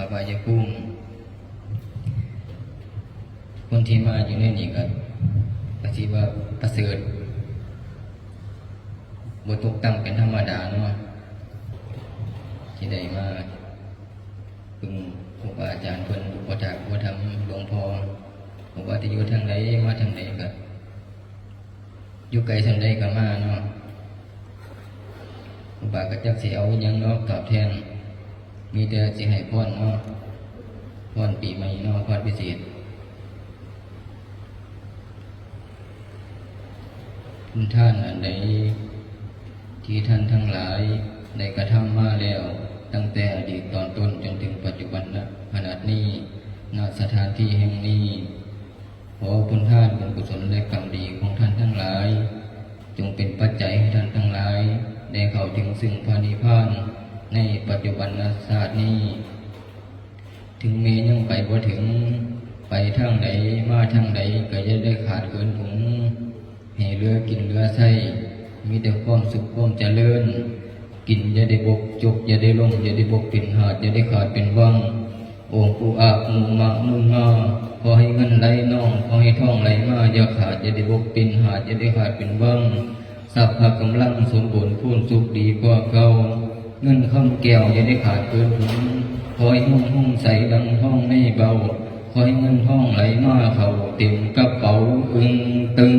ອະບາຍະພູມ. ຄົນທີ່ມາຢູ່ໃນນີ້ກໍ ກໍຊິວ່າປະເສີດ ບໍ່ຕົກຕ່ຳເປັນທຳມະດາເນາະ ທີ່ໄດ້ມາເບິ່ງຄູບາອາຈານເພິ່ນ ອຸປະຖາກອຸປະຖຳຫຼວງພໍ່ ບໍ່ວ່າຈະຢູ່ທາງໃດ ມາທາງໃດກໍ ຢູ່ໄກສ່ຳໃດກໍມາເນາະ. ຄູບາກໍຈັກຊິເອົາອີ່ຫຍັງເນາະຕອບແທນ ມີແຕ່ຊິໃຫ້ພອນເນາະ ພອນປີໃໝ່ເນາະ ພອນພິເສດ. ບຸນທານອັນໃດທີ່ທ່ານທັງຫຼາຍໄດ້ກະທຳມາແລ້ວ ຕັ້ງແຕ່ອະດີດຕອນຕົ້ນຈົນເຖິງປັດຈຸບັນນະຂະນະນີ້ ນະສະຖານທີ່ແຫ່ງນີ້ ຂໍບຸນທານບຸນກຸສົນ ແລະ ກຳດີຂອງທ່ານທັງຫຼາຍ ຈົ່ງເປັນປັດໄຈໃຫ້ທ່ານທັງຫຼາຍໄດ້ເຂົ້າເຖິງເຊິ່ງພະນິບພານໃນປັດຈຸບັນນະຊາດນີ້. ເຖິງແມ່ຍັງໄປບໍ່ເຖິງ ໄປທາງໃດມາທາງໃດ ກໍຢ່າໄດ້ຂາດເຂີນຫຸງ ໃຫ້ເຫຼືອກິນເຫຼືອໃຊ້ ມີແຕ່ຄວາມສຸກຄວາມຈະເລີນ ກິນຢ່າໄດ້ບົກ ຈົກຢ່າໄດ້ລົງ ຢ່າໄດ້ບົກເປັນຫາດ ຢ່າໄດ້ຂາດເປັນວັງ. ໂອມອຸອະມຸມະມຸມາ ຂໍໃຫ້ເງິນໄຫຼນອງ ຂໍໃຫ້ທອງໄຫຼມາຢ່າຂາດ ຢ່າໄດ້ບົກເປັນຫາດ ຢ່າໄດ້ຂາດເປັນວັງ. ຊັບພະກຳລັງສົມບູນພູນສຸກດີກວ່າເກົ່າ ເງິນຄຳແກ້ວຢ່າໄດ້ຂາດເຂີນຫຸງ ຂໍໃຫ້ຮຸ່ງຮຸ່ງໃສດັ່ງທອງໃນເບົາ ຂໍໃຫ້ເງິນທອງໄຫຼມາເຂົ້າເຕັມກະເປົາອຶ່ງຕຶງ.